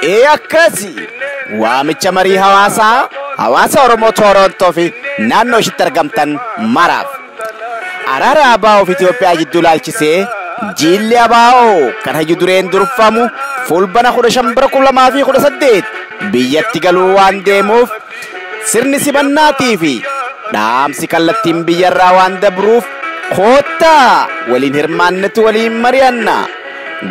Ee akkasi waamicha marii hawaasaa hawaasa Oromoo Toorontoo fi naannoo ishitti argamtan maraaf araara ABO fi Itoophiyaa jidduu laalchisee jiilli ABO kan hayyu dureen durfamu fulbana 15 bara 2018 biyyatti galuu waan deemuuf sirni simannaatii fi dhaamsi kallattiin biyyarraa waan dabruuf koottaa waliin hirmaannatu waliin mari'anna.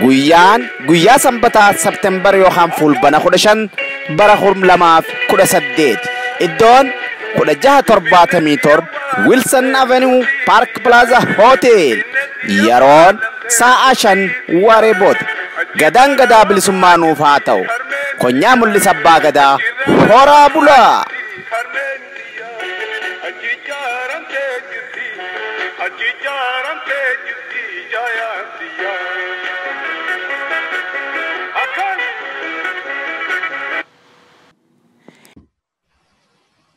Guyyaan guyyaa sanbataa Septembar yookaan fulbana 15 bara 2018 iddoon 1677 Wilson Avenue Park Plaza Hotel yeroon sa'a 5 waaree booda gadaan gadaa bilisummaa nuuf haa ta'u konyaa mul'isa abbaa gadaa horaa bulaa.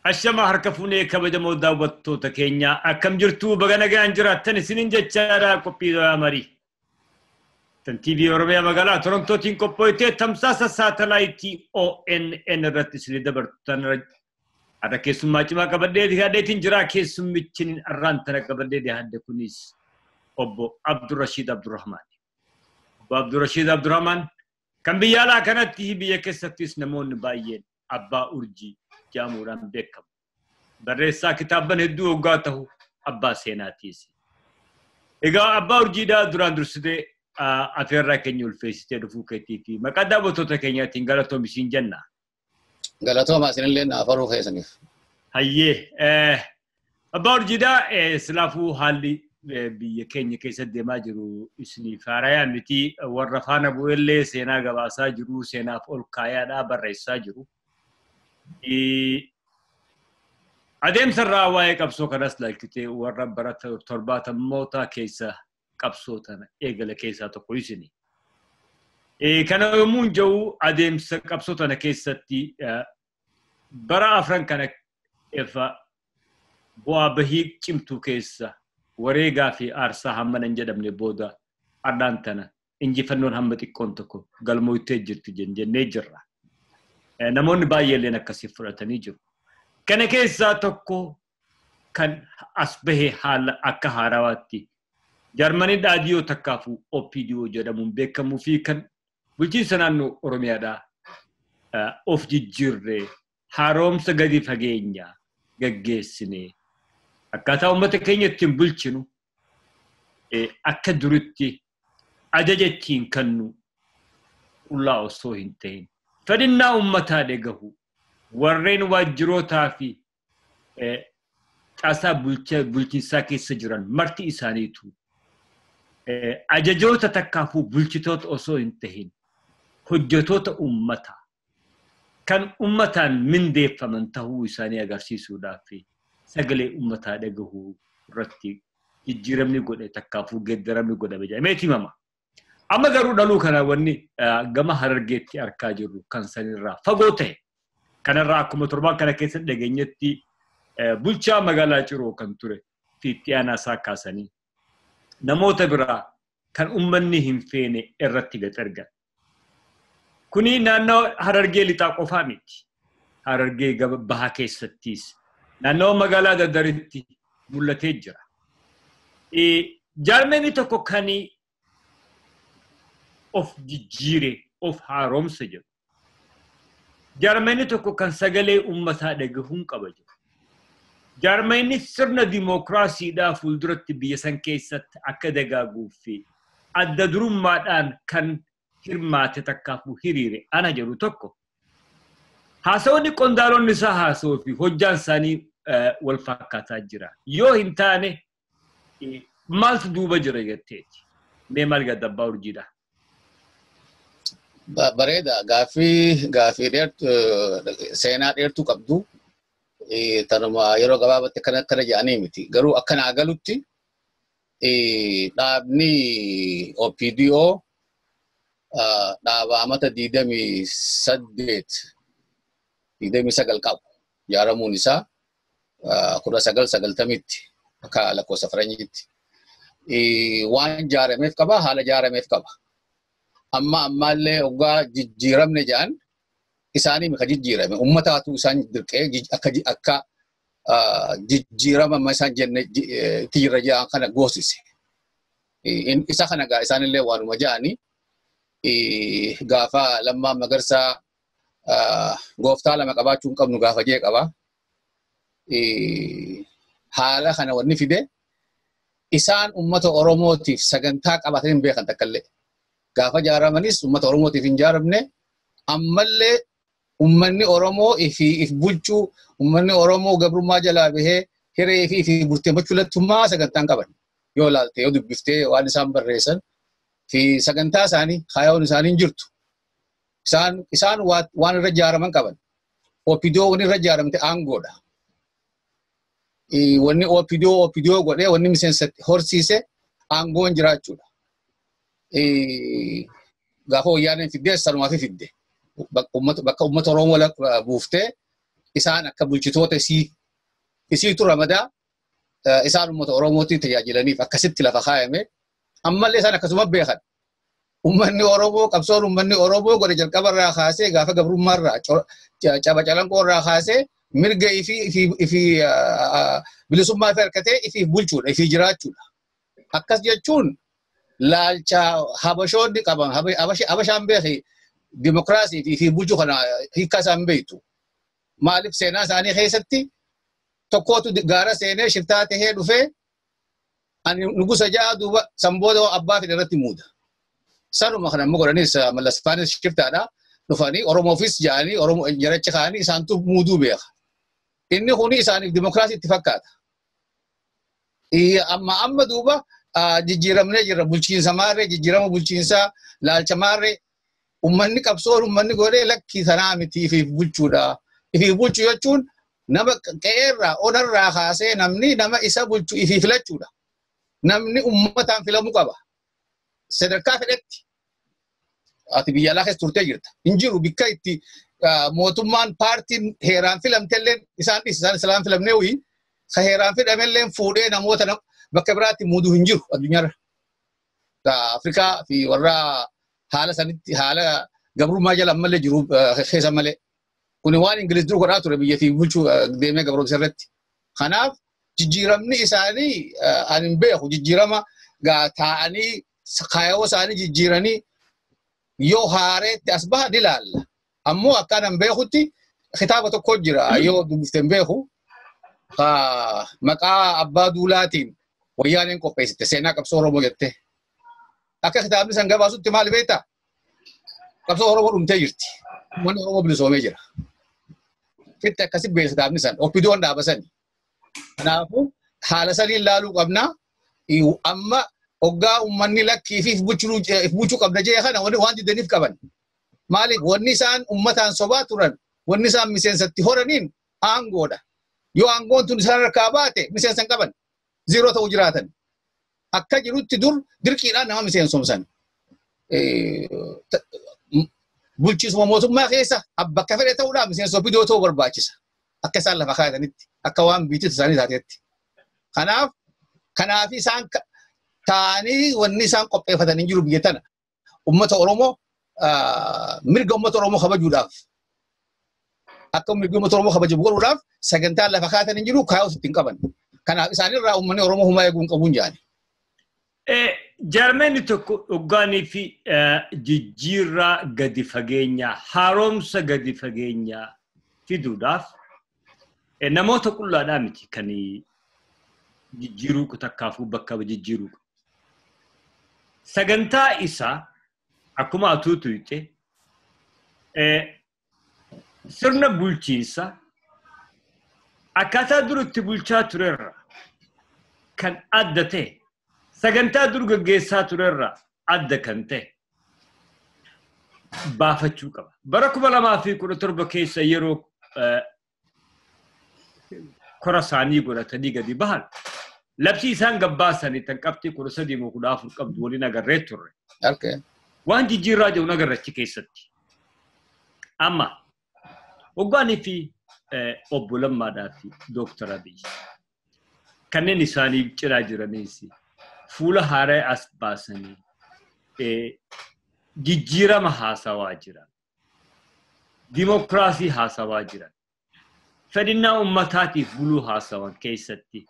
Ashama harka fuunee kabajamoo daawwattoota keenya akkam jirtu baga nagaan jiraattan isiniin jechaadha qophii marii. Tan TV Oromiyaa magaalaa Torontootiin qopho'itee tamsaasa saatalaayitii ONN irratti isinii dabartan har'a keessummaa cimaa qabadhee dhiyaadheetiin jira keessummichi arraan tana qabadhee dhiyaadhe kunis obbo Abdurrashiid Abdurrahmaan. Obbo Abdurrashiid Abdurrahmaan kan biyya alaa kanatti biyya keessattis namoonni baay'een abbaa urjii jedhamuudhaan beekamu. Barreessaa kitaabban hedduu hoggaa ta'u abbaa seenaatiis. Egaa abbaa urjiidhaa duraan dursitee afeerraa keenya ulfeessitee dhufuu keetii fi maqaa daawwattoota keenyaatiin galatoom isiin jenna. Galatooma isinillee naaf haruu keessaniif. Hayyee abbaa urjiidhaa silaafuu haalli biyya keenya keessa deemaa jiru isiniif haarayaa miti warra faana bu'ellee seenaa gabaasaa jiru seenaaf ol kaayaadhaa barreessaa jiru. Adeemsa irraa waa'ee qabsoo kanas laalchitee warra bara torbaatamoota keessa qabsoo tana eegale keessaa tokko isini. Kana yommuu jiru adeemsa qabsoo tana keessatti bara afran kana efa bu'aa bahii cimtuu keessa wareegaa fi aarsaa hammana hin jedhamne booda ardaan tana injifannoon hamma xiqqoon tokko galmoottee jirti jennee jirra. Namoonni baay'eelleen akkasii fudhatanii jiru. Kana keessaa tokko kan as bahee haala akka haarawaatti Jarmanii dhaadiyoo takkaafuu OPDO jedhamuun beekamuu fi kan bulchiinsa naannoo Oromiyaadhaa of jijjiirree haaromsa gadi fageenya gaggeessinee akkaataa uummata keenya ittiin bulchinu akka duritti ajaja ittiin kennu qullaa osoo hin ta'in fedhinnaa uummataa dhagahu warreen waajjirootaa fi caasaa bulchiinsaa keessa jiran marti isaaniitu ajajoota takkaafuu bulchitoota osoo hin tahin hojjetoota uummataa kan uummataan mindeeffaman ta'uu isaanii agarsiisuudhaaf sagalee uummataa dhagahuu irratti jijjiiramni godhe takkaafuu geeddaramni godhame jedhamee himama. Amma garuu dhaluu kana wanni gama Harargeetti argaa jirru kan sanirraa fagoo ta'e kanarraa akkuma torbaan kana keessa dhageenyetti bulchaa magaalaa Ciroo kan ture fi itti aanaa isaa kaasanii namoota biraa kan uummanni hin feene irratti gad ergan. Kuni naannoo Harargee lixaa qofaa miti. Harargee bahaa keessattis naannoo magaalaa Dadaritti mul'atee jira. Jaarmeenii tokko kan of jijjiire of haaromsa jedhu. Jaarmeenii tokko kan sagalee uummataa dhagahuun qaba jedhu. Jaarmeenii sirna dimookiraasiidhaa fuulduratti biyya san keessatti akka dagaaguu fi adda durummaadhaan kan hirmaate takkaafuu hiriire ana jedhu tokko. Haasawni qondaalonni isaa haasawuu fi hojjaan isaanii wal fakkaataa jira. Yoo hin taane maaltu duuba jira jetteeti. Mee maal gadda abbaa urjiidhaa? Bareeda gaaffii dheertu seenaa dheertuu qabdu tanuma yeroo gabaabatti akkana jedhanii miti. Garuu akkanaa galutti dhaabni OPDO dhaaba amata 28 29 qabu ijaaramuun isaa 1990tti akka lakkoofsa faranjiitti. Waan ijaarameef qaba, haala ijaarameef qaba. Amma ammallee hoggaa jijjiiramne jedhan isaanii mika jijjiirame. Uummataatu isaan dirqee akka jijjiirama amma isaan jenne itti jirra jedhan kana goosise. Isa kana gaa isaanillee waanuma jedhanii gaafa Lammaa Magarsaa gooftaa lama qabaachuu hin qabnu gaafa jee qaba. Haala kana wanni fide isaan uummata Oromootiif sagantaa qabatanii hin beekan takkallee. Gaafa jaaramanis uummata Oromootiif hin jaaramne, ammallee uummanni Oromoo if bulchuu, uummanni Oromoo gabrummaa jalaa bahee hiree fi ifi murteeffachuu lattummaa sagantaan qaban. Yoo ilaalte, yoo dubbiftee waan isaan barreessan fi sagantaa isaanii kaayoon isaanii hin jirtu. Isaan waan irra ijaaraman qaban. OPDO wanni irra ijaaramte aangoodha. Wanni OPDO OPDO godhee wanni miseensa horsiise aangoon jiraachuudha. Gaafa Wayyaaneen fiddee sanumaaf fidde. Bakka uummata Oromoo buuftee isaan akka bulchitoota isiitu ramadaa isaan uummata Oromootiin tajaajilaniif akkasitti lafa kaayame. Ammallee isaan akkasuma beekan. Uummanni Oromoo qabsoon uummanni Oromoo godhe jalqabarraa kaasee gaafa gabrummaarraa caba calanqoorraa kaasee mirga ifi bilisummaa fi harkatee ifiif bulchuudha, ifii jiraachuudha. Akkas jechuun laalcha habashoonni qaban, habashaan beeki dimokiraasii fi ifii bulchuu kana hiikkaa isaan beektu. Maaliif seenaa isaanii keessatti tokkootu gaara seenee shiftaa tahee dhufee ani nugusa ja'a duuba sanbooda abbaa fedhe irratti muuda. Sanuma kana immoo godhanis Mallasfaanis shiftaadha. Dhufanii Oromoofis ja'anii Oromoo jaracha kaa'anii isaantu muuduu beeka. Inni kuni isaaniif dimokiraasii itti fakkaata. Amma duuba jijjiiramnee jirra bulchiinsa maarree, jijjiirama bulchiinsaa laalcha maarree uummanni qabsoon uummanni godhee lakkii sanaa miti ifiif bulchuudha. Ifiif bulchuu jechuun nama qe'eerraa onarraa kaasee namni nama isa bulchu ifii filachuudha. Namni uummataan filamuu qaba. Sadarkaa fedhetti. Ati biyya alaa keessa turtee jirta. Hin jiru bikka itti mootummaan paartiin heeraan filamtellee isaan dhiise isaan islaan filamnee wayii ka heeraan filamellee fuudhee namoota bakka biraatti muuduu hin jiru addunyaarra. Afrikaa fi warra haala sanitti haala gabrummaa jala ammallee jiru keessa malee. Kuni waan Ingiliz dur godhaa ture biyya fi bulchuu deemee gabroomsa irratti. Kanaaf jijjiiramni isaanii ani hin beeku jijjiirama taa'anii kaayoo isaanii jijjiiranii yoo haareetti as baha ni ilaalla. Ammoo akkaan hin beekutti kitaaba tokko jira yoo dubbifte hin beeku. Maqaa Abbaa Duulaatiin Wayyaaneen qopheessite seenaa qabsoo Oromoo jettee. Akka kitaabni san gabaasutti maal beektaa? Qabsoo Oromoo dhumtee jirti. Uummanni Oromoo bilisoomee jira. Fitti akkasi beekta kitaabni san. OPDOn dhaaba sani. Kanaafuu haala saniin ilaaluu qabna. Amma hoggaa uummanni lakkii fi if bulchuu qabna jee kana waan didaniif qaban. Maaliif wanni isaan uummataan sobaa turan, wanni isaan miseensatti horaniin aangoodha. Yoo aangoon tun isaan harkaa baate miseensa hin qaban. Zero ta'uu jiraatan. Akka jirutti dur dirqiidhaan nama miseensomsan. Bulchiisuma mootummaa keessa bakka fedhe ta'uudhaan miseensa OPDO ta'uu barbaachisa. Akka isaan lafa kaayatanitti, akka waan biittota isaanii taatetti. Kanaaf isaan taa'anii wanni isaan qopheeffatanii jiru biyya tana. Uummata Oromoo mirga uummata Oromoo kabajuudhaaf akka mirga uummata Oromoo kabajamu godhuudhaaf sagantaa lafa kaayatanii jiru kaayoo itti hin qaban. Kanaaf isaanirraa uummanni Oromoo humaa eeguu hin qabuun jaani. Jaarmeenni tokko dhuggaanii fi jijjiirraa gadi fageenyaa, haaromsa gadi fageenyaa fiduudhaaf namoota qullaadhaa miti kan jijjiiruu takkaafuu bakka jijjiiruu. Sagantaa isaa akkuma atuutu hiite sirna bulchiinsa akkaataa dur itti bulchaa turerra kan adda ta'e, sagantaa dur gaggeessaa turerra adda kan ta'e baafachuu qaba. Bara 2017 keessa yeroo kora isaanii godhatanii gadi bahan labsii isaan gabbaasanii tan qabxii 13 moo 14 qabdu waliin agarree turre. Waan jijjiirraa jiru agarra achi keessatti. Amma hoggaanii fi obbo Lammaadhaa fi Dooktar Abiy kanneen isaanii cinaa jiranis fuula haaraa as baasanii Jijjiirama haasawaa jiran. Dimokiraasii haasawaa jiran. Fedhinnaa uummataatiif buluu haasawan keessatti.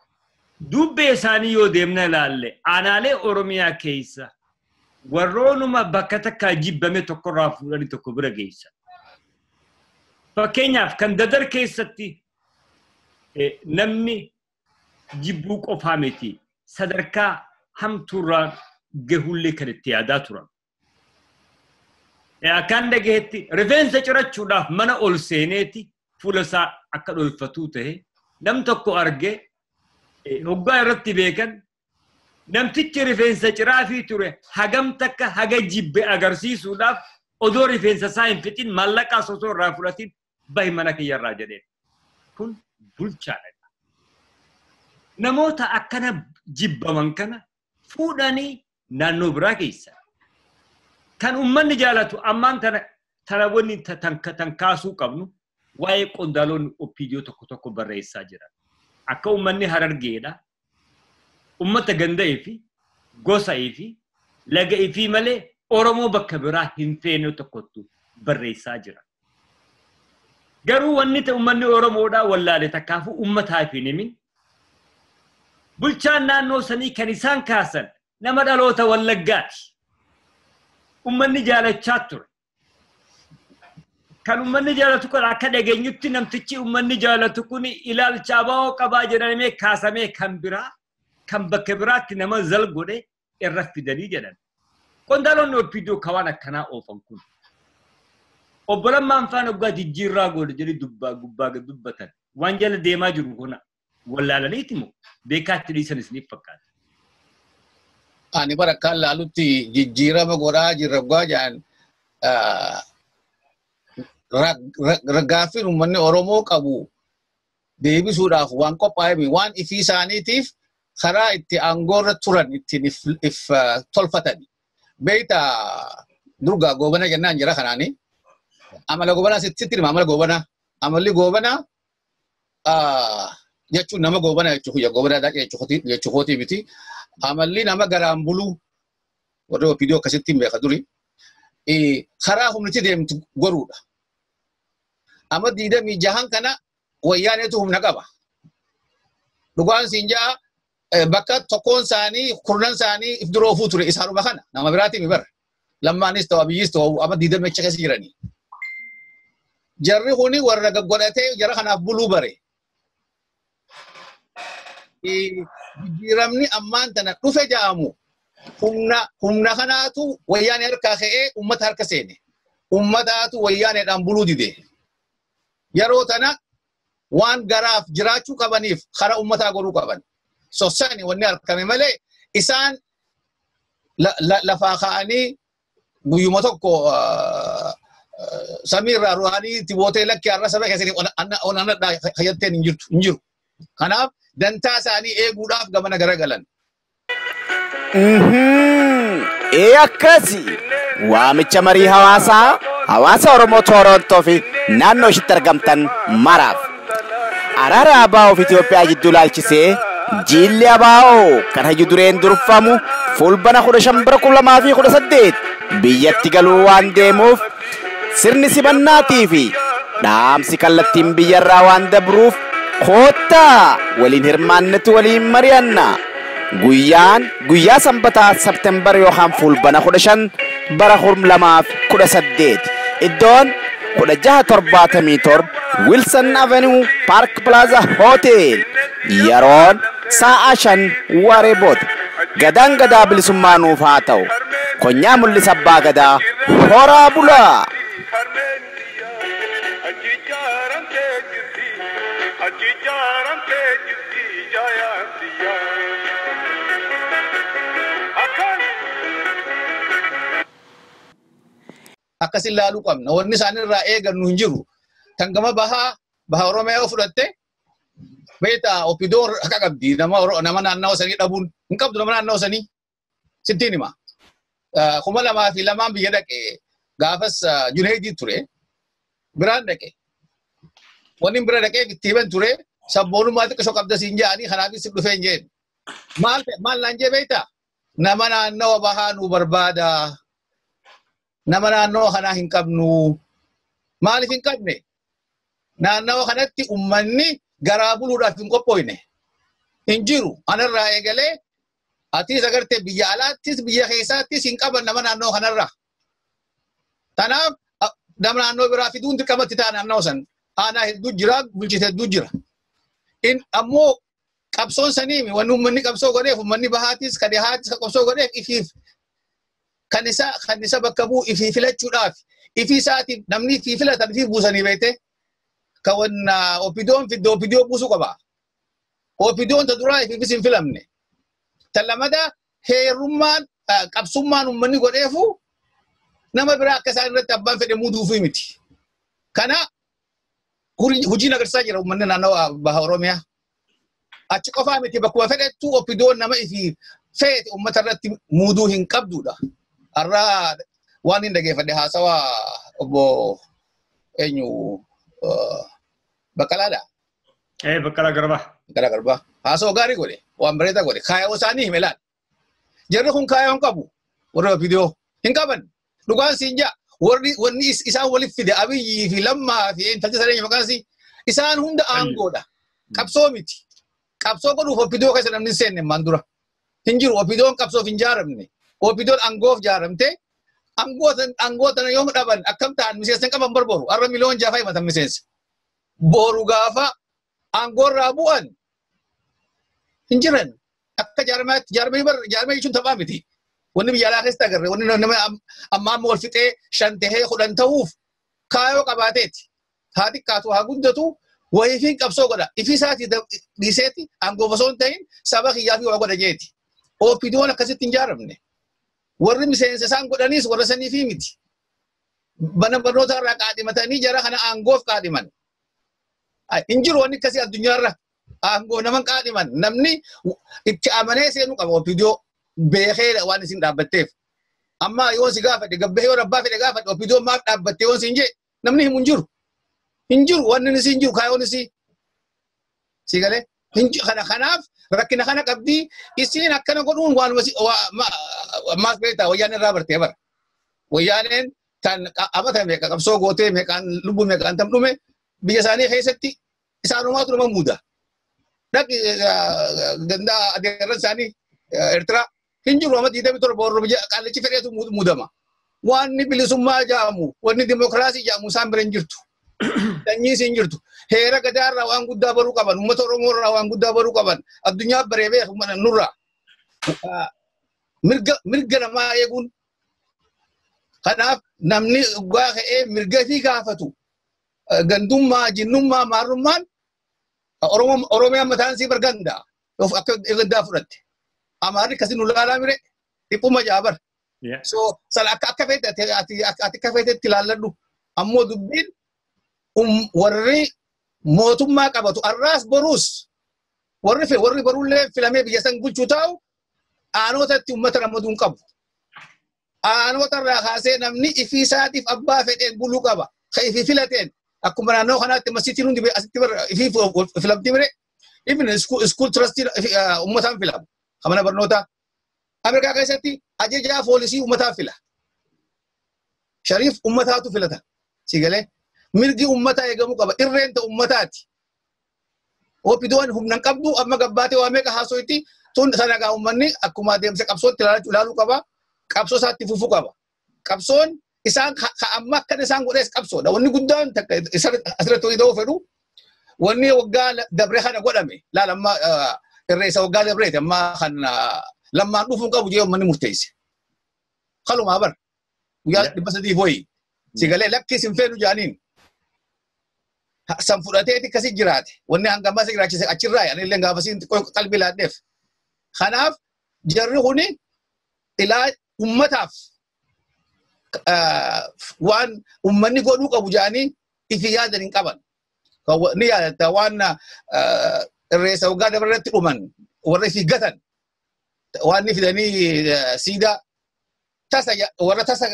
Dubbee isaanii yoo deemna ilaalle aanaalee Oromiyaa keessa warroonuma bakka takkaa jibbame tokkorraa fuudhanii tokko bira geessan. Fakkeenyaaf kan Dadar keessatti namni jibbuu qofaa miti sadarkaa hamtuurraa gahullee kan itti yaadaa turan. Akkaan dhagahetti rifeensa cirachuudhaaf mana ol seeneeti fuula isaa akka dholfatuu ta'e nam tokko argee hoggaa irratti beekan namtichi rifeensa ciraafii ture hagam takka haga jibbe agarsiisuudhaaf odoo rifeensa isaa hin fixin maallaqaas osoo irraa fudhatin bahi mana kiyyarraa jedheen. Kun bulchaadha. Namoota akkana jibbaman kana fuudhanii naannoo biraa keessa. Kan uummanni jaalatu ammaan tana wanni tan kaasuu qabnu waa'ee qondaalonni OPDO tokko tokko barreessaa jiran. Akka uummanni Harargeedha. Uummata ganda'ee fi gosa'ee fi laga'ee fi malee Oromoo bakka biraa hin feene tokkottu barreessaa jira. Garuu wanni ta'e uummanni Oromoodhaa wallaale takkaafuu uummataaf hin himin. Bulchaan naannoo sanii kan isaan kaasan nama dhaloota Wallaggaati. Uummanni jaalachaa ture. Kan uummanni jaalatu kun akka dhageenyutti namtichi uummanni jaalatu kun ilaalcha abaa'oo qabaa jedhamee kaasamee kan biraa kan bakka biraatti nama zal godhe irra fidanii jedhan. Qondaalonni OPDO kawaan akkanaa oofan kun. Obbo Lammaan faana hoggaa jijjiirraa godhe jedhee dubbaa gubbaa dubbatan. Waan jala deemaa jiru kuna wallaalaniiti moo beekaatti dhiisan isiniif fakkaata. Ani bara akkaan laalutti jijjiirama godhaa jirra hoggaa jedhan gaaffiin uummanni Oromoo qabu deebisuudhaaf waan qophaa'e waan ifii isaaniitiif karaa itti aangoorra turan ittiin if tolfatan. Beeyta durgaa goobana jennaan jira kanaani. Amala goobanaa sitti hima amala goobanaa. Amalli goobanaa jechuun nama goobanaa jechuudha. Goobanaa jechuu miti. Amalli nama garaan buluu warri OPDO akkasitti hin beeka duri. Karaa humniti deemtu goruudha. Amma 26 kana wayyaaneetu humna qaba. Dhugaan siin ja'a bakka tokkoon isaanii kurnan isaanii if dura oofuu ture isaanuma kana nama biraatiin bara. Lammaanis ta'u Abiyyis ta'u amma 26 keessa jiranii. Jarri kuni warra gaggodhatee jara kanaaf buluu bare. Jijjiiramni ammaan tana dhufe ja'amu humna kanaatu wayyaanee harkaa ka'ee uummata harka seene. Uummataatu wayyaaneedhaan buluu dide. Yeroo tana waan garaaf jiraachuu qabaniif karaa uummataa godhuu qaban. Sossani wanni harkame malee isaan lafaa ka'anii guyyuma tokko samiirraa ruhaanii itti bootee lakki har'a saba keessatti onanadhaa fayyadteen hin jiru. Kanaaf dantaa isaanii eeguudhaaf gamana garagalan. Ee akkasi waamicha marii hawaasaa hawaasa Oromoo Toorontoo fi naannoo ishitti argamtan maraaf. Araara ABO fi Itoophiyaa jidduu laalchisee jiilli ABO kan hayyu dureen durfamu fulbana 15 bara 2018 biyyatti galuu waan deemuuf sirni simannaatii fi dhaamsi kallattiin biyyarraa waan dabruuf koottaa waliin hirmaannatu waliin mari'anna. Guyyaan guyyaa sanbataa Septembar yookaan fulbana 15 bara 2018 iddoon 1677 Wilson Avenue Park Plaza Hotel yeroon sa'a 5 waaree booda gadaan gadaa bilisummaa nuuf haa ta'u. Konyaa mul'isa abbaa gadaa horaa bulaa. Akkasin laaluu qabna. Wanni isaan irraa eegannu hin jiru. Tan gama bahaa baha Oromiyaa yoo fudhatte beektaa OPDO haqa qabdi. Nama naannawa sanii dhabuun hin qabdu nama naannawa sanii sittiin hima. 2002 biyya dhaqe gaafas Junaydii ture biraan dhaqe. Wanni bira dhaqee itti himan ture sabboonummaa xiqqishoo qabda siin jedhanii kanaafis si dhufee hin jeen. Maal naan jee beektaa? Nama naannawa bahaa nu barbaada. Nama naannoo kanaa hin qabnu. Maaliif hin qabne? Naannoo kanatti uummanni garaa buluudhaaf hin qophoofne. Hin jiru. Anarraa eegalee atis agartee biyya alaattis biyya keessaattis hin qaban nama naannoo kanarraa. Kanaaf nama naannoo biraa fiduun dirqamatti ta'a naannoo san. Aanaa hedduu jira, bulchite hedduu jira. Ammoo qabsoon saniimi wanni uummanni qabsoo godheef uummanni bahaatis kan dhihaatis kan qabsoo godheef ifiif kan isa bakka bu'u ifii filachuudhaaf ifii isaatiif namni ifii filatan ifii buusanii beekte kan wanna opidoon fidde opidoo buusuu qaba. Opidoon ta duraa ifiifis hin filamne. Ta lamada heerummaan qabsummaan uummanni godheefu nama biraa akka isaan irratti abbaan fedhe muuduufii miti. Kana hojiin agarsiisaa jira uummanni naannoo baha Oromiyaa. Achi qofaa miti bakkuma fedhettu opidoon nama ifii feete uummata irratti muuduu hin qabdudha. Har'a waan hin dhageeffadhe haasawaa obbo eenyu Baqqalaadha. Baqqalaa Garbaa. Baqqalaa Garbaa. Haasawaa gaarii godhe waan bareedaa godhe kaayoo isaanii hime laal. Jarri kun kaayoo hin qabu warri opidoo hin qaban dhugaan siin jaa warri wanni isaan waliif fide Abiyyii fi Lammaa fi intalli isaanii maqaan isii isaan hunda aangoodha. Qabsoo miti. Qabsoo godhuuf opidoo keessa namni hin seenne maan dura. Hin jiru opidoon qabsoof hin jaaramne. Opidoon aangoof jaaramte aangoo tana yoo dhaban akkam ta'an miseensa hin qaban barbaadu. Har'a miliyoon 6 himatan miseensa. Boru gaafa aangoorraa bu'an hin jiran. Akka jaarmaatti jaarmee jechuun taphaa miti. Wanni biyya alaa keessatti agarre wanni nama amma amma wal fixee 5 tahee 10 ta'uuf kaayoo qabaateeti. Haa xiqqaatu haa guddatu wayiifiin qabsoo godha. Ifii isaatii dhiiseeti aangoof osoo hin ta'in saba kiyyaa fi waa godha jeeti. Opidoon akkasitti hin jaaramne. Warri miseensa isaan godhanis warra saniifii miti. Mana barnoota irraa qaadhimatanii jara kana aangoof qaadhiman. Hin jiru wanni akkasii addunyaarra aangoo nama qaadhiman. Namni itti amanee seenuu qaba opidoo beekee waan isin dhaabbatteef. Amma yoo si gaafadhe gabbee yoo abbaa fedhe gaafadhe opidoo maaf dhaabbatte yoo siin jee namni himu hin jiru. Hin jiru wanni inni hin jiru kaayoon isii. Si galee? Kanaaf rakkina kana qabdii isiin akkana godhuun waan ammaas beektaa wayyaan irraa bartee bara. Wayyaaneen tan amata meeqa qabsoo gootee meeqaan lubbuu meeqaan tam dhume biyya isaanii keessatti isaanumaatu nama muuda. Dhaqi gandaa adeerran isaanii Eertiraa hin jiru amma 27 warra biyya qaallichi fedheetu muudama. Wanni bilisummaa jedhamu wanni dimokiraasii jedhamu isaan bira hin jirtu. Sanyiis hin jirtu. Heera gadaarraa waan guddaa baruu qaban, uummata Oromoo irraa waan guddaa baruu qaban, addunyaa baree beeku nurraa. Mirga namaa eeguun. Kanaaf namni dhugaa ka'ee mirga fi gaafatu. Gandummaa, jinnummaa, maarrummaan Oromiyaan mataan isii barganda. Akka gandaa fudhatte. Amaarri akkasii nu laalaa mire dhiphuma jaabar. So akka feete ati akka feetetti ilaalladhu. Ammoo dubbiin warri mootummaa qabatu arraas boruus warri borullee filamee biyya san bulchuu taa'u aanotatti uummata ramaduu hin qabu. Aanota irraa kaasee namni ifii isaatiif abbaa fedheen buluu qaba. Ka ifii filateen akkuma naannoo kanaatti masiitiin hundi asitti ifii filamti mire even school trustii uummataan filama. Mana barnootaa. Ameerikaa keessatti ajajaa poolisii uummataan fila. Shariif uummataatu filata. Si galee? Mirgi uummataa eegamuu qaba. Irreen ta'u uummataati. Opidoon humna hin qabdu amma gabbaatee waa meeqa haasoyti tun sanagaa uummanni akkuma adeemsa qabsootti ilaaluu qaba. Qabsoo isaatti fufuu qaba. Qabsoon isaan amma akkana isaan godhees qabsoodha. Wanni guddaan asirratti hojii ta'uu fedhu wanni waggaa dabree kana godhame laala amma irreessa waggaa dabreeti amma kan lammaan dhufuu hin qabu jee uummanni murteesse. Kalumaa bar guyyaa 300 wayii. Si galee lakkiis hin feenu jaaniin. San fudhateeti akkasii jiraate. Wanni hanga ammaa si jiraachise achirraa ani illee gaafasiin qalbii laadheef. Kanaaf jarri kuni ilaa uummataaf waan uummanni godhuu qabu jaanii ifi yaadan hin qaban. Ni yaadatta waan irreessa waggaa dabarratti dhuman warra ifi gatan waan ni fidanii siidaa tasa warra tasa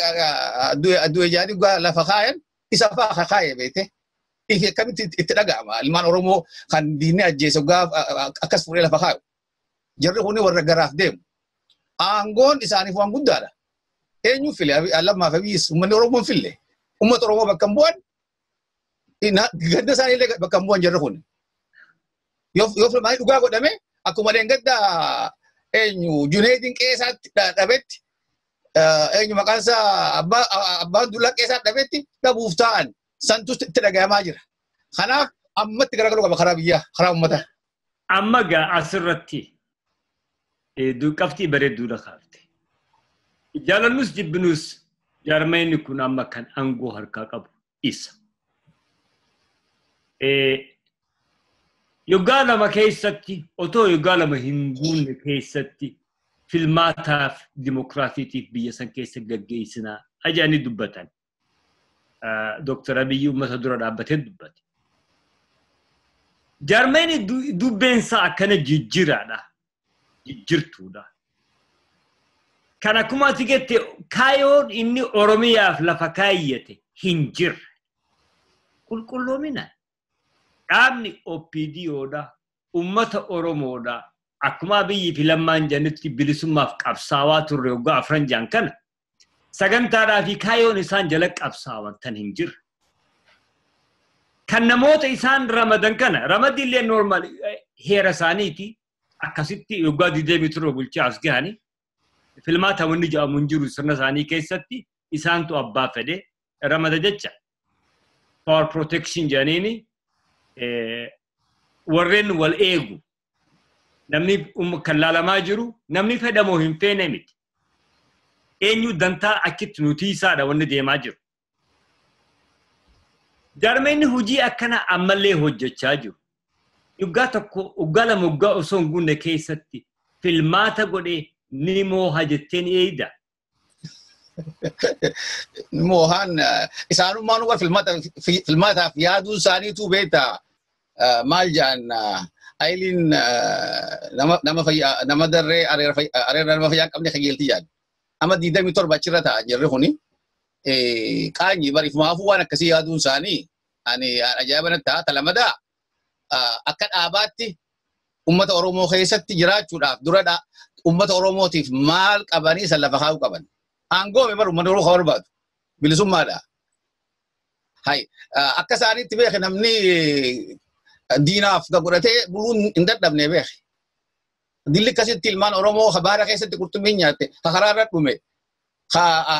du'e jaanii lafa kaayan isa fa'aa kaaye beekte. Ifi akkamitti itti dhaga'ama ilmaan Oromoo kan diinni ajjeese akkas fuudhee lafa kaayu. Jarri kuni warra garaaf deemu. Aangoon isaaniif waan guddaadha. Eenyu file Lammaa fi Abiyyis uummanni Oromoo hin fille. Uummata Oromoo bakka hin bu'an ganda isaanii illee bakka hin bu'an jarri kun. Yoo filmaanni dhugaa godhame akkuma leengadda eenyu Junaydin qeesaatti dhabetti eenyu maqaan isaa abbaan Dullaa qeesaatti dhabetti dhabuuf taa'an santu itti dhagayamaa jira. Kanaaf ammatti garagaluu qaba karaa biyyaa karaa uummataa. Amma gaa asirratti qabxii bareedduudha kaafte. Jaalannus jibbinus jaarmayni kun amma kan aangoo harkaa qabu isa. Yoggaa lama keessatti otoo yoggaa lama hin guunne keessatti filmaataaf dimokiraatiitiif biyya san keessa gaggeessinaa ajaa'anii dubbatan. Dooktar Abiyyi uummata dura dhaabbatee dubbate. Jaarmayni dubbeensaa akkana jijjiiraadha. Jijjiirtuudha. Kan akkuma ati jette kaayoon inni Oromiyaaf lafa kaayyate hin jirre. Qulqulloomina. Dhaabni OPDOdha. Uummata Oromoodha. Akkuma Abiyyi fi Lammaan jedhanitti bilisummaaf qabsaawaa turre waggaa afran jaan kana sagantaadhaa fi kaayoon isaan jala qabsaawan tan hin jirre. Kan namoota isaan ramadan kana ramaddi illee normaal heera isaaniiti akkasitti waggaa 27 bulchaa as gahani filmaata wanni jedhamu hin jiru sirna isaanii keessatti isaantu abbaa fedhe ramada jecha. Power protection jedhaniini warreen wal eegu namni kan laalamaa jiru namni fedhamoo hin feene miti. Eenyu dantaa achitti nuti isaadha wanni deemaa jiru. Jaarmeenni hojii akkana ammallee hojjechaa jiru. Waggaa tokko waggaa lama waggaa osoo hin guunne keessatti filmaata godhee ni mooha jetteen eeyda. Moohaan isaanummaan warra filmaataaf yaaduun isaaniitu beektaa maal jedhan ayiliin nama fayyaa nama darree areera nama fayyaa qabne kajeelti jedhan. Amma 27 achirra ta'a jirri kuni. Qaanyi bariifumaafuu waan akkasii yaaduun isaanii ani ajaa'iba natti ta'a talamadaa akka dhaabaatti uummata Oromoo keessatti jiraachuudhaaf dura uummata Oromootiif maal qabanii san lafa kaa'uu qaban. Aangoo bar uummanni Oromoo kan barbaadu bilisummaadha. Hai akka isaaniitti beeke namni diinaaf godhatee buluun hin dadhabne beeke. Dilli akkasitti ilmaan Oromoo habaara keessatti qurxummiin nyaatte karaarra dhume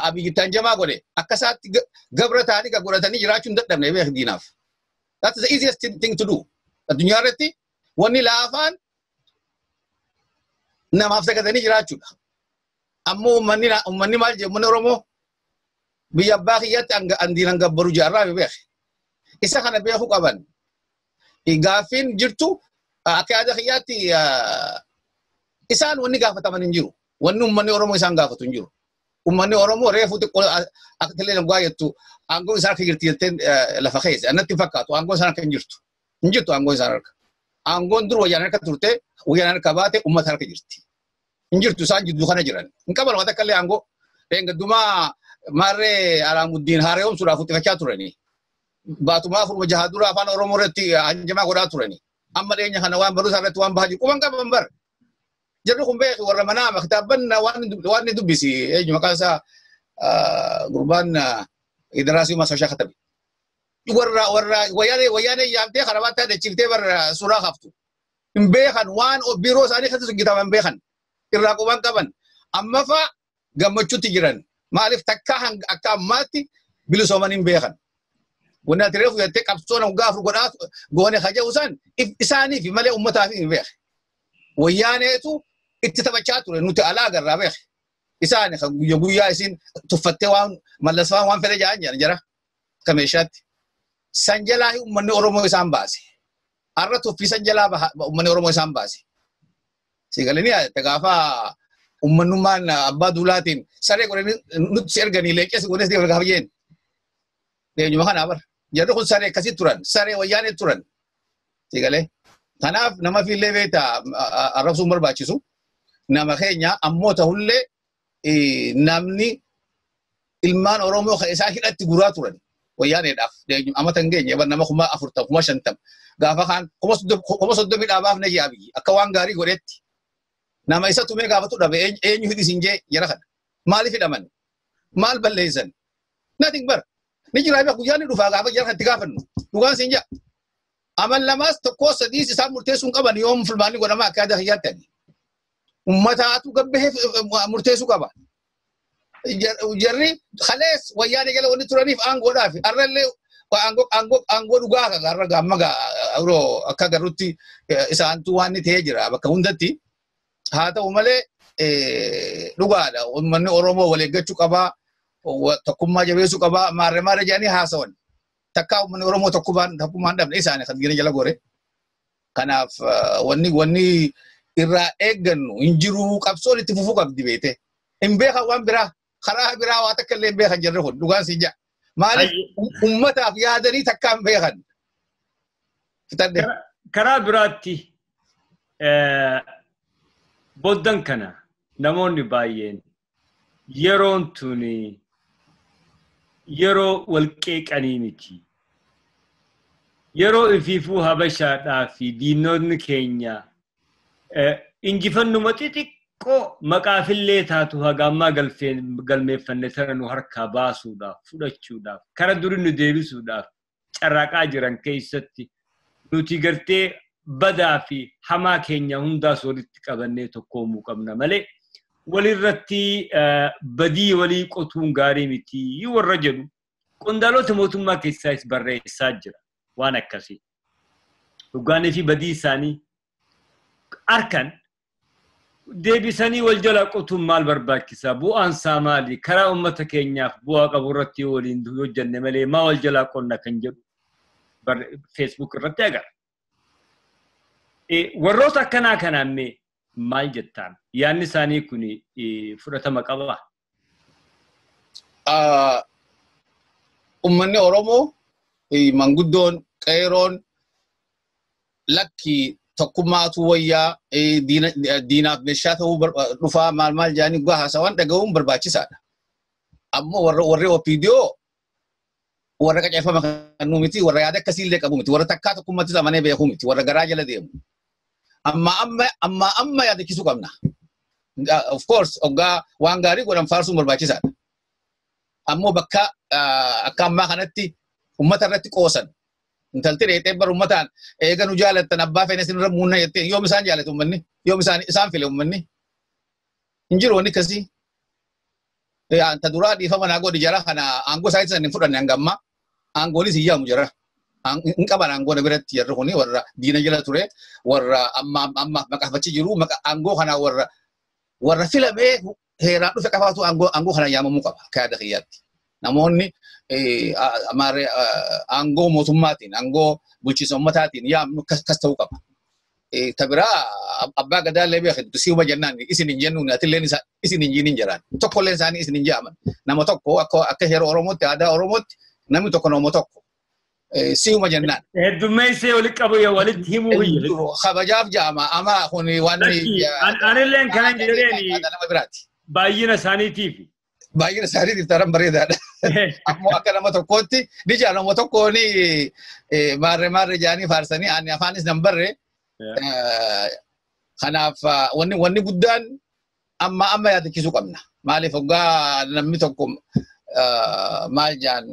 Abiyyi jamaa godhe akka isaatti gabra ta'anii godhatanii jiraachuu hin dadhabne beeke diinaaf. That is the easiest thing to do. Addunyaa irratti wanni laafaan namaaf sagadanii jiraachuudha. Ammoo uummanni maal jedhu uummanni Oromoo biyya abbaa kiyyaatti andiinan gabbaru jaarraa beeke. Isa kana beekuu qaban. Gaaffiin jirtu akka yaada kiyyaatti isaan wanni gaafataman hin jiru. Wanni uummanni Oromoo isaan gaafatu hin jiru. Uummanni Oromoo reefuu xiqqoo akka illee dhugaa jettu aangoo isaan akka jirti jettee lafa keessa. Annatti hin fakkaatu aangoo isaan akka hin jirtu. Hin jirtu aangoo isaan harka. Aangoon dur wayyaan harka turte wayyaan harka baate uummata harka jirti. Hin jirtu isaan jidduu kana jiran. Hin qaban waan takka illee aangoo. Dheengaddumaa maarree Alaamuddin haara'oomsuudhaaf uffifachaa turani. Baatumaa afurma jaha dura afaan Oromoo irratti hanjamaa godhaa turani. Amma dhiyeenya kana waan barumsaa irratti waan bahaa jiru quban qaban bar. Jarri kun beeku warra manaama kitaabban waan ni dubbisi eenyu maqaan isaa gurbaan Idiraasii Maasashaa katabe. Warra warra wayyaanee yaamtee karabaatti adachiiftee barra suuraa haftu. Hin beekan waan biiroo isaanii keessatti hojjetaman beekan. Irraa quban qaban. Amma fa'a gammachuutti jiran. Maaliif takka akka ammaatti bilisooman hin beekan. Wanni ati reefu jettee qabsoon waggaa afur godhaa goone haja'u san isaaniif malee uummataaf hin beeke. Wayyaaneetu itti taphachaa ture nuti alaa agarraa beeke. Isaan guyyaa guyyaa isin tuffattee waan mallasfaan waan fedhe ja'an jedhan jara akka meeshaatti. San jalaa uummanni Oromoo isaan baase. Har'a tuffii san jalaa uummanni Oromoo isaan baase. Siigalanii yaadatte gaafa uummanummaan abbaa duulaatiin saree godhanii nutti erganii leencee godhanii si gaafa jeen. Leencuma kanaa bara. Jarri kun saree akkasii turan. Saree wayyaanee turan. Siigalee. Kanaaf nama fiillee beektaa arrabsuun barbaachisu. Nama keenya ammoo ta'ullee namni ilmaan Oromoo kan isaan hidhatti guraa turan. Wayyaaneedhaaf amma tan geenye nama 40,000 50,000 gaafa kaan 30,000 dhaabaaf na jee Abiyyi akka waan gaarii godhetti. Nama isa tumee gaafatu dhabe eenyu hidhi siin jee jara kana. Maaliif hidhaman? Maal balleessan? Nothing bar. Ni jira beeku guyyaan ni dhufaa gaafa jara itti gaafannu. Dhugaan siin jaa. Amal lamaas tokko sadiis isaan murteessuu hin qaban yoom filmaanni godhama akka yaada kiyyaatti. Ummataatu gabbahee murteessuu qaba. Jarri kalees wayyaanee jala wanni turaniif aangoodhaaf har'allee aangoo dhugaa har'a gaamma yeroo akka agarrutti isaantu waan ni ta'ee jira bakka hundatti. Haa ta'u malee dhugaadha uummanni Oromoo wal eeggachuu qabaa, tokkummaa jabeessuu qabaa, maarree maarree jedhanii haasawan. Takkaa uummanni Oromoo tokkummaan dhabne isaanii kan jala gore. Kanaaf wanni irraa eeggannu hin jiru qabsoon itti fufuu qabdi beete. Hin beekan waan biraa karaa biraa waa takka illee hin beekan jarri kun dhugaan siin jaa. Maaliif uummataaf yaadanii takkaa hin beekan. Karaa biraatti boddan kana namoonni baay'een yeroon tuni yeroo wal qeeqanii miti. Yeroo ifiifuu Habashaadhaa fi diinonni keenya injifannuma xixiqqoo maqaafillee taatu haga ammaa galmeeffanne tana nu harkaa baasuudhaaf fudhachuudhaaf kara duri nu deebisuudhaaf carraaqaa jiran keessatti nuti gartee badaa fi hamaa keenya hundaas walitti qabannee tokkoomuu qabna malee walirratti badii walii qotuun gaarii miti warra jedhu qondaalota mootummaa keessaas barreessaa jira waan akkasii. Dhugaanii fi badii isaanii harkan deebisanii wal jala qotuun maal barbaachisaa? Bu'aan isaa maali? Karaa uummata keenyaaf bu'aa qabu irratti waliin hojjenne malee maa wal jalaa qonna kan jedhu Facebook irratti agarra. Warroota akkanaa kanaan mee maal jettaan? Yaadni isaanii kun fudhatama qabaa? Uummanni Oromoo manguddoon qeeroon lakki tokkummaatu wayyaa diinaaf meeshaa ta'uu dhufaa maal maal jedhanii dhugaa haasawaan dhaga'uun barbaachisaadha. Ammoo warri OPDO warra qaceeffama kan nuu miti, warra yaada akkasiillee qabu miti, warra takkaa tokkummaatti amanee beekuu miti, warra garaa jala deemu. Amma amma yaadachiisuu qabna. Of course hoggaa waan gaarii godhan faarsuun barbaachisaadha. Ammoo bakka akka ammaa kanatti uummata irratti qoosan. Intalti dheexee bar uummataan eega nu jaalattan abbaa feene isin irra muunna jettee yoom isaan jaalatu uummanni? Yoom isaan file uummanni? Hin jiru wanni akkasii. Ta duraa dhiifama naa godhi jara kana aangoo isaanii san hin fudhanne hanga ammaa. Aangoonis hin yaamu jara. Hin qaban aangoo na biratti jarri kuni warra diina jala ture warra amma amma maqaafachi jiru aangoo kana warra filamee heeraan dhufe qafaatu aangoo kana yaamamuu qaba akka yaada kiyyaatti. Namoonni aangoo mootummaatiin aangoo bulchiinsa uummataatiin yaamnu akkas ta'uu qaba. Ta biraa abbaa gadaallee beeku si'uma jennaan isin hin jennuun atilleen isin hin jiinin jiraan. Tokkolleen isaanii isin hin jaaman. Nama tokko akka heera Oromootti aadaa Oromootti namni tokko nama tokko. Si'uma jennaan. Heddummeessee walitti qabu walitti himuu hiyya. Kabajaaf jaama ama kun waan. Anilleen kanan jedheen baay'ina isaaniitiif. Baay'ina isaaniitiif taran bareedaadha. Ammoo akka nama tokkootti ni jaa nama tokko ni maarree maarree jaanii faarsanii ani afaanis nan barre. Kanaaf wanni guddaan amma amma yaadachiisuu qabna. Maaliif hoggaa namni tokko maal jaan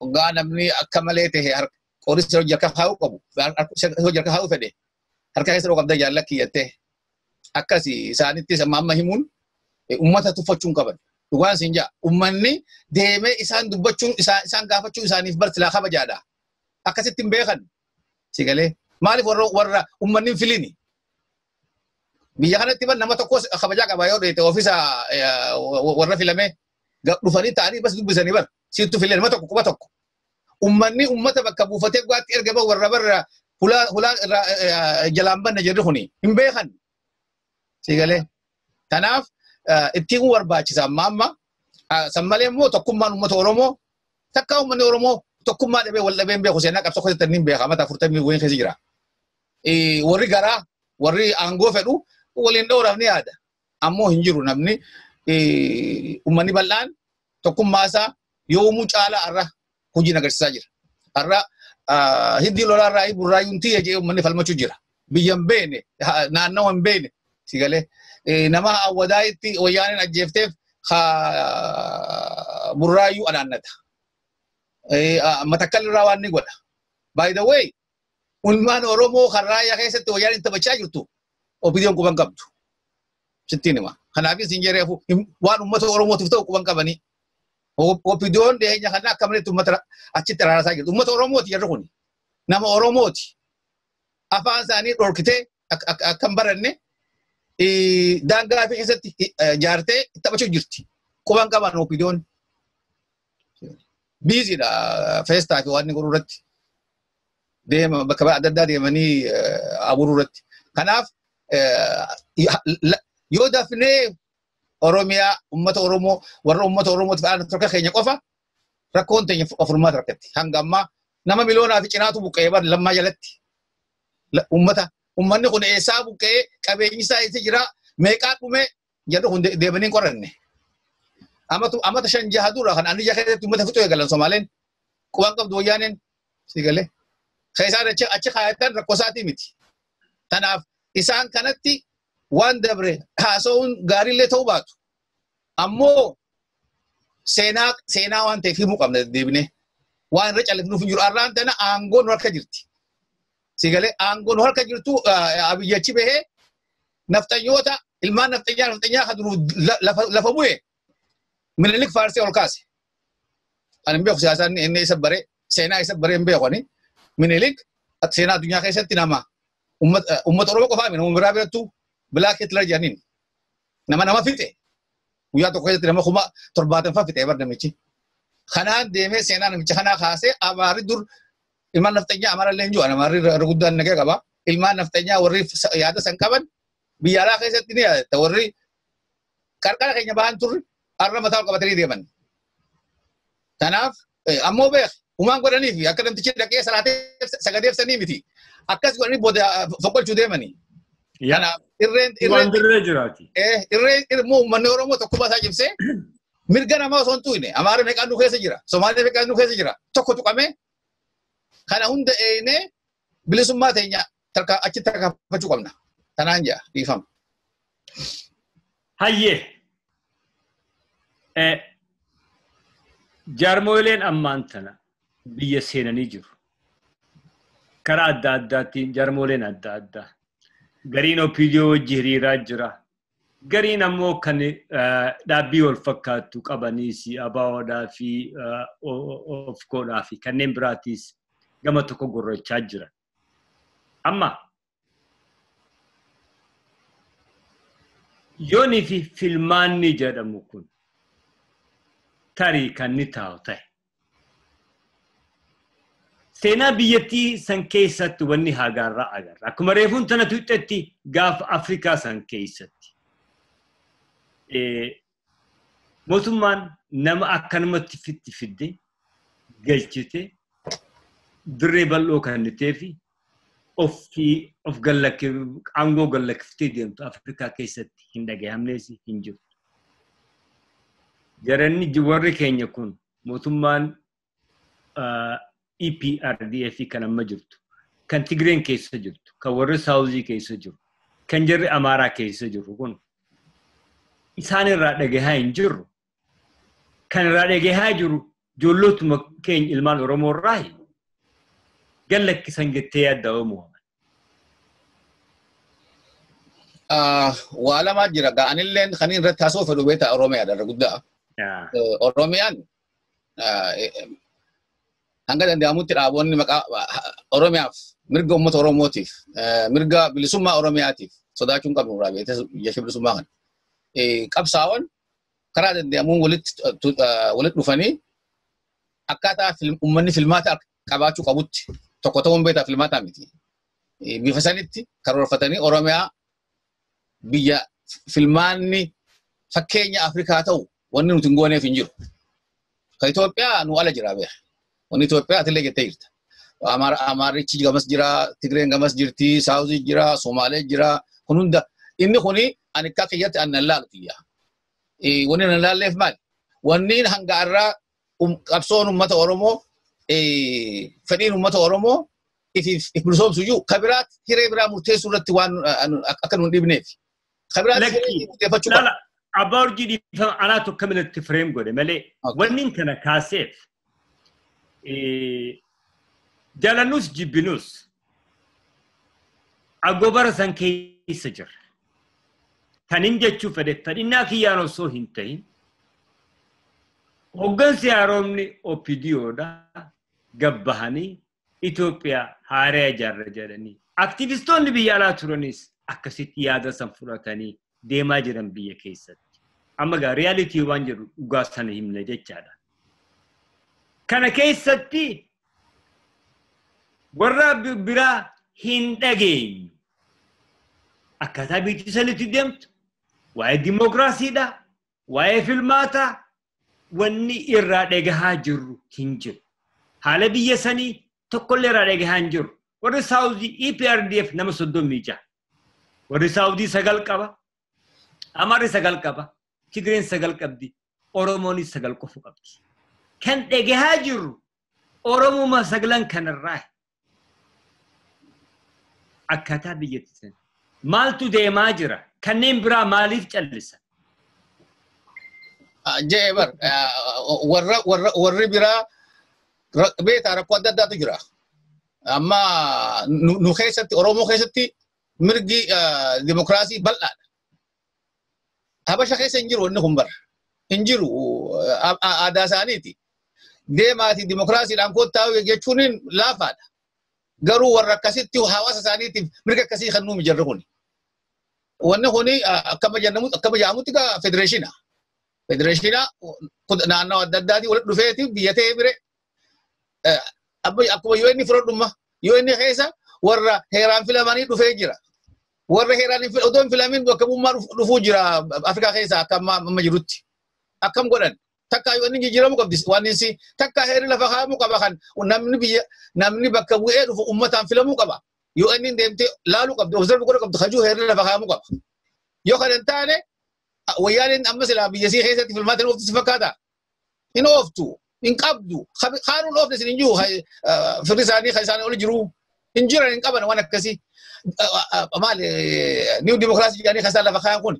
hoggaa namni akka malee ta'e qoricha hojii harka kaa'uu qabu hojii harka kaa'uu fedhe harka keessa qabda jaallakki jettee akkasi isaanittis amma amma himuun uummata tuffachuun qaban. Dhugaan siin jaa uummanni deemee isaan dubbachuun isaan gaafachuun isaaniif barsilaa kabajaadha. Akkasitti hin beekan. Si galee maaliif warra uummanni hin filini? Biyya kanatti ban nama tokko kabajaa qaba yoo dheete ofiisa warra filamee dhufanii ta'anii bas dubbisanii bar siittu filee nama tokko quba tokko. Uummanni uummata bakka buufatee dhugaatti erga bahu warra barra hulaa irraa jalaan banna jedhu kuni hin beekan. Si galee. Kanaaf ittiin barbaachisa amma amma san malee immoo tokkummaan uummata Oromoo takka uummanni Oromoo tokkummaa dhabee wal dhabee hin beeku seenaa qabsoo keessatti hin beeka mata 40 wayin keessa jira. Warri garaa warri aangoo fedhu waliin dhoowwaaf ni yaada. Ammoo hin jiru namni uummanni bal'aan tokkummaa isaa yoomuu caalaa har'a hojiin agarsiisaa jira. Har'a hiddii lolaarraa burraayyuun tiyya jedhee uummanni falmachuu jira. Biyya hin beekne naannawa hin beekne si galee nama awwadaayitti wayyaaniin ajjeefteef Burraayyuu anaannata. Matakkal irraa waan ni godha. By the way, ilmaan Oromoo kan raayyaa keessatti wayyaan hin taphachaa jirtu OPDOn quban qabdu. Sittiin hima. Kanaafis hin jereefu waan uummata Oromootiif ta'u quban qabanii. OPDOn dhiyeenya kana akka malee uummata achitti araarsaa jirtu. Uummata Oromooti jarri kun. Nama Oromooti. Afaan isaanii dhorkitee akka hin baranne daangaa fi keessatti jaartee taphachuu jirti. Quban qaban OPDOn. Biiziidha feestaa fi waan inni godhu irratti. Deema bakka adda addaa deemanii aburuu irratti. Kanaaf yoo dafnee Oromiyaa uummata Oromoo warra uummata Oromootiif aanan tokko keenya qofa rakkoon teenya ofirummaa rakkatti. Hanga ammaa nama miliyoonaa fi cinaatu buqqa'ee bar lammaa jalatti. Uummata uummanni kun eessaa buqqa'ee qabeenyi isaa eessa jira meeqaa dhume jedhu kun deemanii hin qoranne. Amata 5-6 dura kan aniyya keessatti uummata fixuu eegalan Somaaleen quban qabdu wayyaaneen si galee. Keessaan achi kaayatan rakkoo isaatii miti. Kanaaf isaan kanatti waan dabre haasa'uun gaariillee ta'uu baatu. Ammoo seenaa waan ta'eef himuu qabna deddeebinee. Waan irra callifnuuf hin jiru. Arraan tana aangoon nu harka jirti. Si galee aangoon nu harka jirtu Abiyyi achi bahee nafxanyoota ilmaan nafxanyaa kan duruu lafa bu'e Minilik faarsee ol kaase. Ani hin beeku siyaasaan inni isa bare seenaa isa bare hin beeku ani. Minilik seenaa addunyaa keessatti nama uummata Oromoo qofaa miti nama biraa birattuu Black Hitler jedhaniin nama fixe. Guyyaa tokko keessatti nama 70,000 fixe bar namichi. Kanaan deemee seenaa namicha kanaa kaasee Amaarri dur ilmaan nafxanyaa Amaara illee hin jiru. Amaarri irra guddaan nagee qaba. Ilmaan nafxanyaa warri yaada san qaban biyya alaa keessatti ni yaadatta. Warri qarqara keenya bahan turre har'a mataa ol qabatanii deeman. Kanaaf ammoo beek uumaan godhaniif akka namtichi dhaqee sagadeef sanii miti. Akkas godhanii booda foqolchuu deemanii. Kanaaf irreen dirree jiraati. Irreen immoo uummanni Oromoo tokkummaa isaa cimsee mirga namaa osoo hin tuqne Amaara meeqaan nu keessa jira Somaalee meeqaan nu keessa jira tokko tuqamee kana hunda eenee bilisummaa teenya achitti tarkaanfachuu qabna. Tanaan jaa dhiifama. Hayyee. Jaarmooleen ammaan tana biyya seenanii jiru. Karaa adda addaatiin jaarmooleen adda addaa. Gariin OPDO wajji hiriiraa jira. Gariin ammoo kan dhaabbii wal fakkaattu qabaniis ABOdhaa fi OFCOdhaa fi kanneen biraatiis gama tokko gurrachaa jira. Amma yoonii fi filmaanni jedhamu kun tarii kan ni taa'u ta'e. Seenaa biyyattii san keessatti wanni hagaarraa agarra. Akkuma reefuun tana tuqxetti gaafa Afrikaa san keessatti. Mootummaan nama akkanumatti fitti fidde galchite dirree bal'oo kennitee fi of aangoo gallakkiftee deemtu Afrikaa keessatti hin dhagahamnes hin jirtu. Jaranni warri keenya kun mootummaan EPRDF kan amma jirtu, kan Tigreen keessa jirtu, kan warri Saawuzii keessa jiru, kan jarri Amaaraa keessa jiru kun isaan irraa dhagahaa hin jirru. Kan irraa dhagahaa jiru ijoollotuma keenya ilmaan Oromoo irraa gallakkisan jettee yaadda Oromoo. Waa lamaa jira. Anilleen kan irratti haasa'uu fedhu beektaa Oromiyaadha irra guddaa. Oromiyaan hanga danda'amutti dhaaboonni maqaa Oromiyaaf mirga uummata Oromootiif mirga bilisummaa Oromiyaatiif sodaachuu hin qabnu irraa beekte jecha bilisummaa kana. Qabsaa'oon karaa danda'amuun walitti dhufanii akkaataa uummanni filmaata qabaachuu qabutti tokko ta'uun beektaa filmaataa miti. Bifa sanitti karoorfatanii Oromiyaa biyya filmaanni fakkeenya Afrikaa ta'u wanni nuti hin gooneef hin jiru. Ka Itoophiyaa nu ala jira beeka. Wanni Itoophiyaa atillee jettee jirta. Amaarichi gamas jira, Tigreen gamas jirti, Saawuzii jira, Somaalee jira. Kun hunda inni kuni ani akka kiyyatti ani nan laalu kiyya. Wanni nan laalleef maali? Wanni hanga irraa qabsoon uummata Oromoo fedhiin uummata Oromoo if bilisoomsu iyyuu ka biraatti hiree biraa murteessuu irratti waan akka nu hin dhibneef. Ka biraatti hiree murteeffachuu qaba. Abbaa Urjii dhiifama anaatu akkamitti fireem godhe malee wanni kana kaaseef jaalannus jibbinus agobara san keessa jira. Kanin jechuu fedhe fedhinnaa kiyyaan osoo hin ta'in hoggansi haaromni OPDOdha gabbahanii Itoophiyaa haaraa ijaarra jedhanii aktivistoonni biyya alaa turanis akkasitti yaada san fudhatanii deemaa jiran biyya keessatti. Amma gaa riyaalitii waan jedhu dhugaa sana himne jechaadha. Kana keessatti warra biraa hin dhageenyu. Akkaataa biyyi sanitti deemtu waa'ee dimookiraasiidha, waa'ee filmaataa wanni irraa dhagahaa jirru hin jiru. Haala biyya sanii tokkollee irraa dhagahaa hin jiru. Warri Saawudii EPRDF nama 36. Warri Saawudii 9 qaba. Amaarri 9 qaba. Tigreen 9 qabdi. Oromoonis 9 qofa qabdi. Kan dhagahaa jirru Oromuma 9 kanarraa. Akkaataa biyyatti sana. Maaltu deemaa jira? Kanneen biraa maaliif callisa? Jee bar warri biraa beektaa rakkoo adda addaatu jira. Amma nu keessatti Oromoo keessatti mirgi dimokiraasii bal'aadha. Habasha keessa hin jiru inni kun bara. Hin jiru aadaa isaaniiti. Deemaati dimokiraasiidhaan kottaa jechuun laafaadha. Garuu warra akkasitti hawaasa isaaniitiif mirga akkasii kan nuumi jirru kuni. Wanni kuni akkama jennamutti akkama jedhamutti gaa federeeshina. Federeeshina naannoo adda addaatii walitti dhufeeti biyya ta'ee bire. Akkuma UN fudhadhumma. UN keessa warra heeraan filamanii dhufee jira. Warra heeraan otoo hin filamin bakka bu'ummaa dhufuu jira Afrikaa keessa akka amma jirutti. Akkam godhan. Takka UN jijjiiramuu qabdi waan insi takka heerri lafa kaa'amuu qaba kan namni biyya namni bakka bu'ee dhufu uummataan filamuu qaba. UN deemtee laaluu qabdi observe godhuu qabdi kajuu heerri lafa kaa'amuu qaba. Yoo kana hin taane wayyaaniin amma silaa biyya sii keessatti filmaata hin ooftu si fakkaata. Hin ooftu. Hin qabdu. Kaanuun oofne isin hin jiru firri isaanii kan isaanii oli jiru. Hin jiran hin qaban waan akkasii. Maali niw dimokiraasii jedhanii kan isaan lafa kaa'an kun.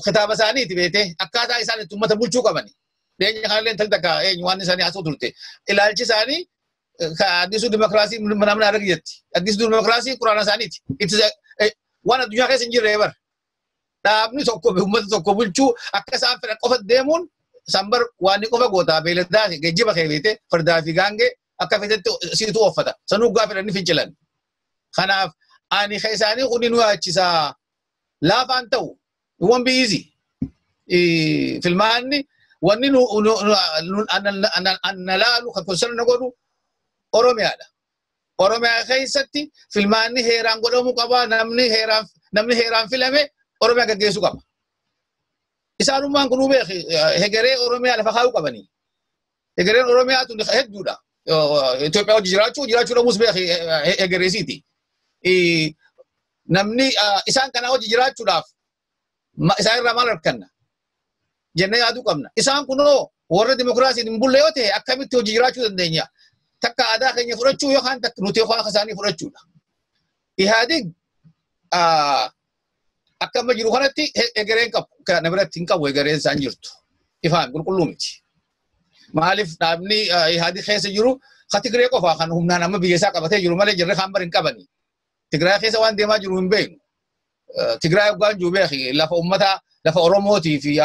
Kitaaba isaaniiti beetee akkaataa isaan itti uummata bulchuu qabani. Dhiyeenya kanallee intalli takka eenyu waan isaanii haasoo turte. Ilaalchi isaanii addisuu dimokiraasii namni arga jetti. Addisuu dimokiraasii quraana isaaniiti. Waan addunyaa keessa hin jirre bara. Dhaabni tokko uummata tokko bulchuu akka isaan fedhan qofa deemuun sanbar waan qofa gootaa beeladaa geejjiba kee beetee fardaa fi gaangee akka feetetti siitu ooffata. Sanuu gaafa fedhan ni fincilan. Kanaaf ani isaanii kun nu yaachisaa laafaan ta'u. It won't be easy. Filmaanni wanni nu anna laalu kan concern na godhu Oromiyaadha. Oromiyaa keessatti filmaanni heeraan godhamuu qaba. Namni heeraan filame Oromiyaa gaggeessuu qaba. Isaanummaan kun beeki hegeree Oromiyaa lafa kaa'uu qabanii. Hegereen Oromiyaa tun hedduudha. Itoophiyaa hojii jiraachuu dhabuus beeki hegereesiiti. Namni isaan kana hojii jiraachuudhaaf isaan irraa maal arganna jennee yaaduu qabna. Isaan kunoo warra dimokiraasiin hin bulle yoo ta'e akkamitti hojii jiraachuu dandeenya? Takka aadaa keenya fudhachuu yookaan nuti yookaan akka isaanii fudhachuudha. Ihaadig akka amma jiru kanatti egereen qabu. Kana biratti hin qabu egereen isaan jirtu. Ifaan qulqulluu miti. Maaliif dhaabni Ihaadig keessa jiru ka Tigree qofaa kan humnaan amma biyya isaa qabatee jiru malee jirre kaan bar hin qabani. Tigraay keessa waan deemaa jiru hin beeknu. Tigraay hoggaan jiru beeki lafa uummataa lafa Oromootii fi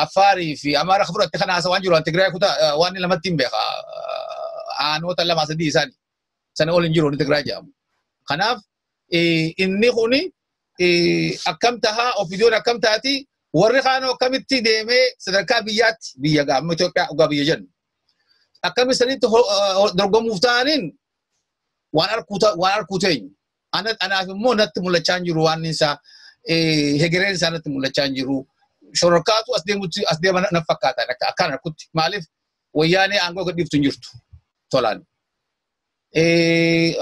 Affaarii fi Amaara fudhatte kana haasawaan jiru Tigraay kutaa waan lamatti hin beeka. Aanoota lama sadii isaanii sana ol hin jiru inni Tigraay jedhamu. Kanaaf inni kuni akkam tahaa ofiidoon akkam taati warri kaanoo akkamitti deemee sadarkaa biyyaatti biyya gaama Itoophiyaa dhugaa biyya jennu. Akkamitti sanitti dorgomuuf ta'aniin waan arguu teenyu. Anaaf immoo natti mul'achaa hin jiru waan isaa hegereen isaa natti mul'achaa hin jiru. Shororkaatu as deemutti as deema na fakkaata akkaan harkutti. Maaliif wayyaanee aangoo gadhiiftu hin jirtu tolaan.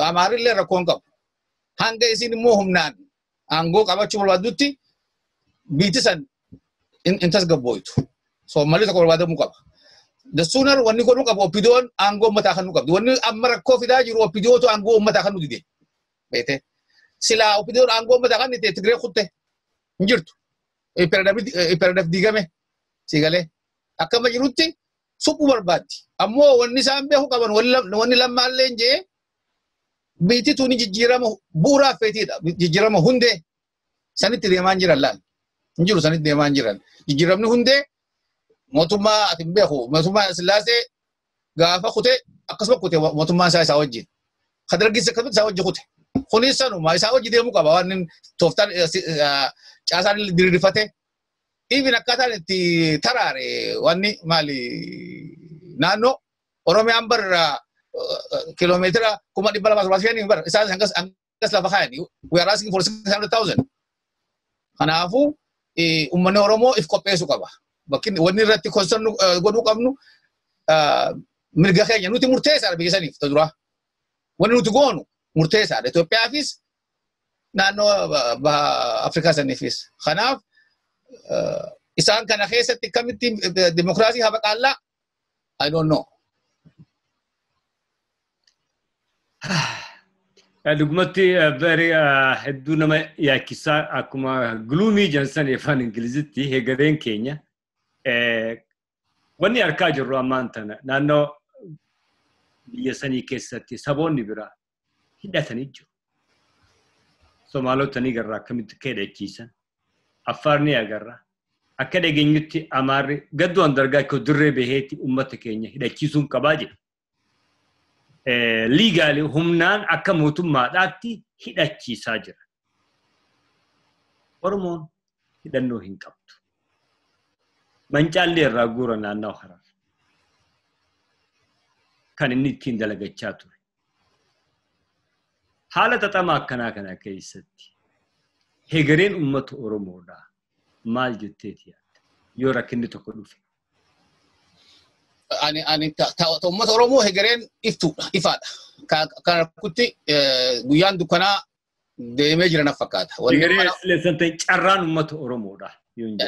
Amaarillee rakkoo hin qabu. Hanga isin immoo humnaan aangoo qabachuu barbaaddutti biitti san hin tasgabbooytu. Soomaalii tokko barbaadamuu qaba. The sooner wanni godhuu qabu OPDO'n aangoo uummataa kan nu qabdi. Wanni amma rakkoo fidaa jiru OPDO'tu aangoo uummataa kan nu dide. Beete. Silaa OPDO'n aangoo uummataa kan ta'e Tigree kutte hin jirtu. EPRDF diigame si galee akkama jirutti suphuu barbaaddi. Ammoo wanni isaan beeku qaban wanni lammaallee hin jee biitti tuni jijjiirama bu'uuraaf feetiidha. Jijjiirama hundee sanitti deemaa jiran laal. Hin jiru sanitti deemaa jiran. Jijjiiramni hundee mootummaa ati hin beeku mootummaa Sillaasee gaafa kutee akkasuma kutee mootummaan isaa isaa wajjin. Kadargis akkasuma isaa wajjin kute. Kunis sanuma isaa wajjin deemuu qaba waan tooftaan caasaan diriirfate. Even akkaataan itti taraare wanni maali naannoo Oromiyaan barra kiiloomeetira 275,000 bara isaan hangas lafa kaayani. We are asking for 600,000. Kanaafuu uummanni Oromoo if qopheessuu qaba. Bakki wanni irratti concern godhuu qabnu mirga keenya nuti murteessaadha biyya saniif ta duraa. Wanni nuti goonu murteessaadha. Itoophiyaafis naannoo Afrikaa saniifis. Kanaaf isaan kana keessatti akkamitti dimokiraasii habaqaallaa I don't know. Dhugumatti very hedduu nama yaachisaa akkuma gloomy jensan afaan Ingilizitti hegareen keenya wanni argaa jirru ammaan tana naannoo biyya sanii keessatti saboonni biraa hidhatanii jiru. Somaalota ni garraa akkamitti akka hidhachiisan, Affaar ni agarra. Akka dhageenyutti Amaarri gadduu andargaa dirree baheetti uummata keenya hidhachiisuun qabaa jedhu. Liigaali humnaan akka mootummaadhaatti hidhachiisaa jira. Oromoon hidhannoo hin qabdu. Mancaallee irraa guura naannoo Harar. Kan inni ittiin dalagachaa ture. Haala xaxamaa akkanaa kana keessatti hegereen uummata Oromoodhaa maal jetteeti yaadda yoo rakkinni tokko dhufe? Ani uummata Oromoo hegereen iftuudha, ifaadha. Kan rakkutti guyyaan dukkanaa deemee jira na fakkaata. Hegereen carraan uummata Oromoodha.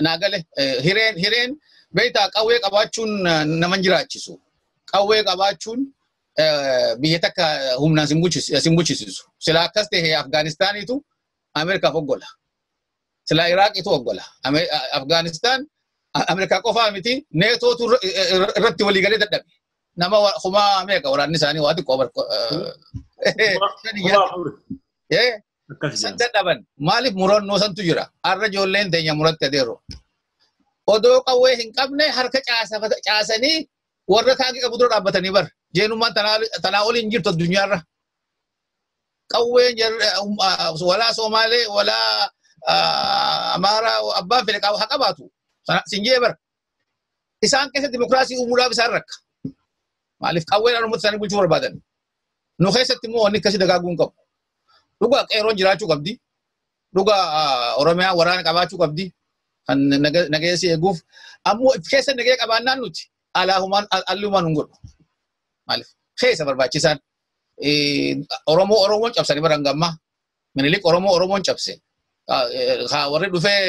Naa gale hireen beektaa qawwee qabaachuun nama jiraachisu. Qawwee qabaachuun biyya takka humnaan sin bulchisiisu. Sila akkas ta'e Afgaanistaaniitu Ameerikaaf oggola. Sila Iraaqiitu oggola. Afgaanistaan Ameerikaa qofaa miti neetootu irratti waliigalee dadhabe. Nama kumaa meeqa waraanni isaanii waa xiqqoo barko. San dadhaban maaliif murannoo santu jira? Har'a ijoolleen teenya muratte adeero. Odoo qawwee hin qabne harka caasanii warra taangii qabu dura dhaabbatanii bar. Jeenummaan tanaa oli hin jirtu addunyaarra. Qawween walaa Somaalee walaa Amaaraa abbaan fedhe haa qabaatu. Sinjee bar. Isaan keessa dimokiraasii uumuudhaaf isaan rakka. Maaliif qawweedhaan uummata isaanii bulchuu barbaadan. Nu keessatti immoo wanni akkasii dagaaguu hin qabu. Dhugaa qeeroon jiraachuu qabdi. Dhugaa Oromiyaa waraana qabaachuu qabdi. Kan nageessi eeguuf. Ammoo keessa nagee qabaannaan nuti alaahumaan allumaan hin godhu. Maaliif keessa barbaachisaan. Oromoo Oromoon cabsanii baran gammaa. Minilik Oromoo Oromoon cabse. Warri dhufee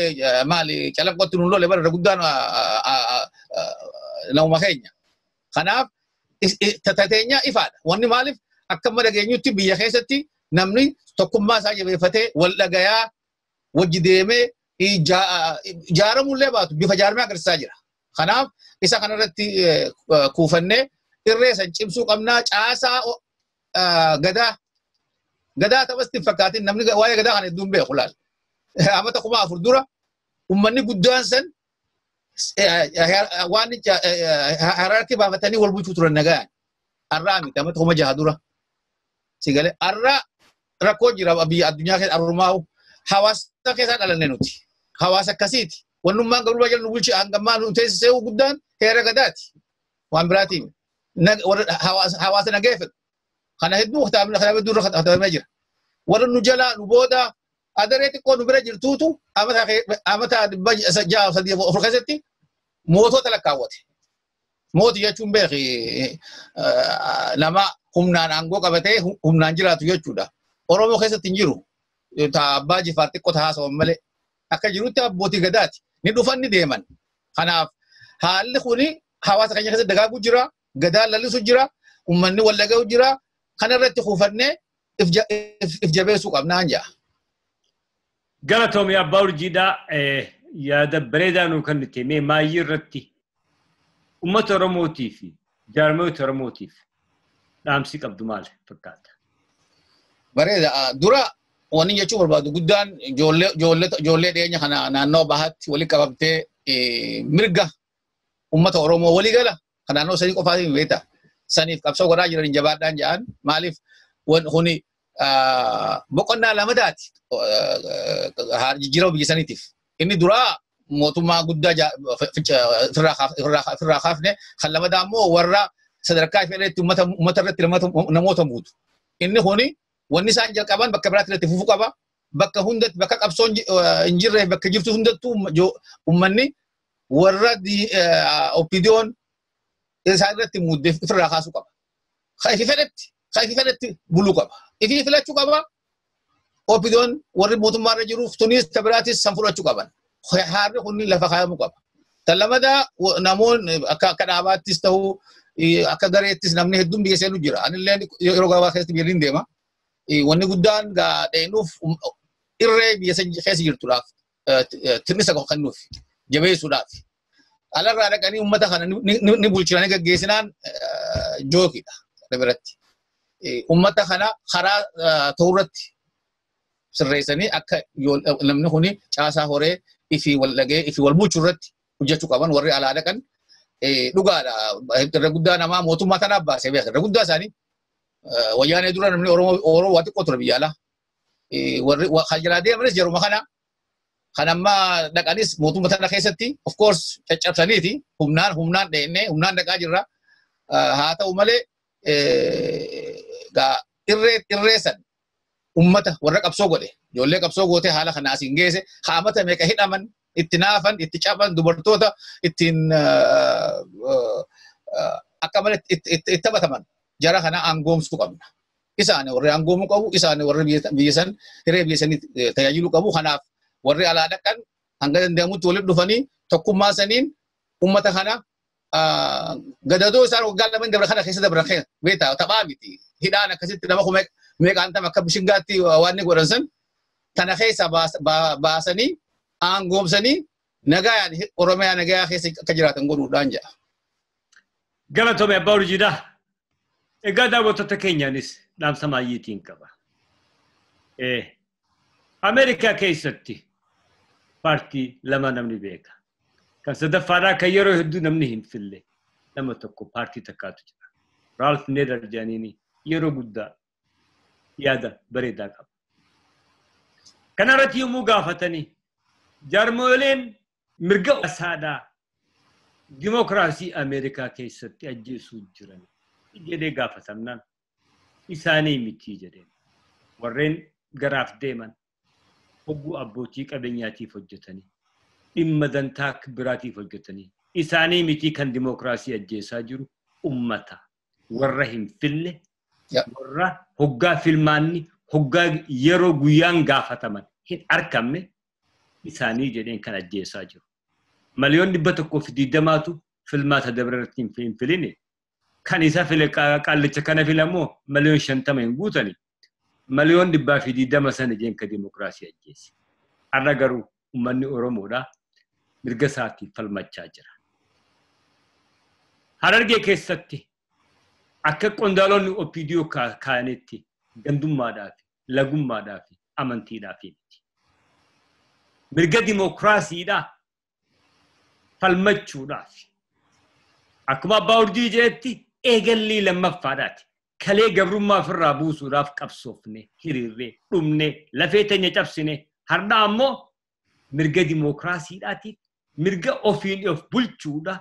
maali calaqqootti nuun lole bara guddaan nama keenya. Kanaaf tateenya ifaadha. Wanni maaliif akka amma dhageenyutti biyya keessatti namni tokkummaa isaa jabeeffatee wal dhagayaa wajji deemee ijaaramullee baatu bifa jaarmee agarsiisaa jira. Kanaaf isa kanarratti kuufannee irree san cimsuu qabnaa caasaa gadaa gadaa taphasti fakkaatiin namni waa'ee gadaa kana hedduun beeku laal. Amata 4,000 dura uummanni guddaan san waan hierarchy baafatanii wal bulchuu turan nagaan. Har'aa miti amata 6,000 dura. Sigalee har'aa rakkoo jira biyya addunyaa keessa arrumaa'u hawaasa keessaa dhalanne nuti. Hawaasa akkasiiti. Wannummaan gabrummaa jala nu bulchi hangammaa nu teessisee guddaan heera gadaati. Waan biraatiin hawaasa nagee fedhu. Kana hedduu kitaabni kana hedduu irra katabamee jira. Warra nu jalaa nu booda adaree xiqqoo nu bira jirtuutu amata 634 keessatti mootota lakkaawwate. Mootii jechuun beeki nama humnaan aangoo qabatee humnaan jiraatu jechuudha. Oromoo keessatti hin jiru. Abbaa Jifaar xiqqoo haasawan malee. Akka jirutti abbootii gadaati. Ni dhufan ni deeman. Kanaaf haalli kuni hawaasa keenya keessatti dagaaguu jira. Gadaan lallisu jira. Uummanni wal dhaga'u jira. Kanarratti kuufannee if jabeessuu qabnaan jaa. Galatoomii abbaa urjiidhaa Yaada bareedaa nuu kennite mee maayyii irratti uummata Oromootii fi jaarmoota Oromootiif dhaamsi qabdu maal fakkaata? Bareeda. Dura wanni jechuu barbaadu guddaan ijoollee dhiyeenya kana naannoo bahaatti walitti qabamtee mirga uummata Oromoo walii gala kan naannoo sanii qofaatiin beekta. Saniif qabsoo godhaa jiran jabaadhaan jedhan maaliif kuni boqonnaa lamadaati jijjiirama biyya saniitiif. Inni duraa mootummaa guddaa ofirraa kaafne kan lamadaa immoo warra sadarkaa fedhetti uummata irratti namoota muutu. Inni kuni wanni isaan jalqaban bakka biraatti irratti fufuu qaba. Bakka hundatti bakka qabsoon hin jirre bakka jirtu hundattuu uummanni warra OPDO'n isaan irratti muuddee ofirraa kaasuu qaba. Kan ifi fedhetti buluu qaba. Ifi filachuu qaba. OPDO'n warri mootummaa irra jiruuf tunis tabiraatis san fudhachuu qaban. Haarri kunni lafa kaayamuu qaba. Tan lamadaa namoonni akka dhaabaattis ta'uu akka gareettis namni hedduun biyya seenu jira. Anillee yeroo gabaabaa keessatti biyya hin deema. Wanni guddaan dheenuuf irree biyya keessa jirtuudhaaf tinnisa kennuuf jabeessuudhaaf. Alarraa dhaqanii uummata kana ni bulchinanii gaggeessinaan jookiidha biratti. Uummata kana karaa ta'urratti sirreessanii akka namni kuni caasaa horee ifii wal dhagee ifii wal bulchuu irratti hojjechuu qaban warri alaa dhaqan dhugaadha. Irra guddaa namaa mootummaa tanaaf baasee beeka. Irra guddaa isaanii wayyaanee dura namni Oromoo waa xiqqoo ture biyya alaa. Warri kan jalaa deemanis yeruma kana kan amma dhaqanis mootummaa tana keessatti of course caccabsaniiti humnaan dheennee humnaan dhaqaa jirra. Haa ta'u malee irree san ummata warra qabsoo godhe ijoollee qabsoo gootee haala kana asiin geesse haamata meeqa hidhaman itti naafan itti caban dubartoota ittiin akka malee itti taphataman jara kana aangoomsuu qabna. Isaan warri aangoomuu qabu isaan warri biyya san hiree biyya sanii tajaajiluu qabu kanaaf warri alaa dhaqan hanga danda'amutti walitti dhufanii tokkummaa saniin ummata kana gadadoo isaan waggaa lama dabra kana keessa dabran beektaa taphaa miti hidhaan akkasitti nama meeqaan tama akka bishingaatti waan inni godhan san tana keessa baasanii aangoomsanii nagayaan Oromiyaa nagayaa keessa akka jiraatan godhuudhaan jedha. Galatoome abbaa urjiidha. Egaa daawwattoota keenyaanis dhaamsa maayyiitiin qaba. Ameerikaa keessatti paartii lama namni beeka. Kan sadaffaadhaa kan yeroo hedduu namni hin fille nama tokko paartii takkaatu jira. Raalf Needar jedhaniini yeroo guddaa yaada bareedaa qaba. Kanarratti yommuu gaafatanii jaarmoleen mirga saadhaa dimookiraasii Ameerikaa keessatti ajjeesuu jiran jedhee gaafatamnaan isaanii miti jedheen. Warreen garaaf deeman hogguu abbootii qabeenyaatiif hojjetanii dhimma dantaa biraatiif hojjetanii isaanii miti kan dimookiraasii ajjeesaa jiru ummata warra hin fille warra hoggaa filmaanni hoggaa yeroo guyyaan gaafataman hin argamne isaanii jedheen kan ajjeesaa jiru. Miliyoon 120 filmaata dabarratti hin filine kan isa file qaallicha kana filamoo miliyoon 50 hin guutani. Miliyoon 120 sana jeen ka dimookiraasii ajjeese. Har'a garuu uummanni Oromoodha mirga isaatiif falmachaa jira. Harargee keessatti akka qondaalonni OPDO kaa'anitti gandummaadhaaf, lagummaadhaaf, amantiidhaaf miti. Mirga dimookiraasiidhaa falmachuudhaaf. Akkuma abbaa urjii jedhetti eegallii lammaffaadhaati. Kalee gabrummaa ofirraa buusuudhaaf qabsoofne, hiriirree, dhumne, lafee teenya cabsine, har'a ammoo mirga dimookiraasiidhaatiif, mirga ofiin of bulchuudha,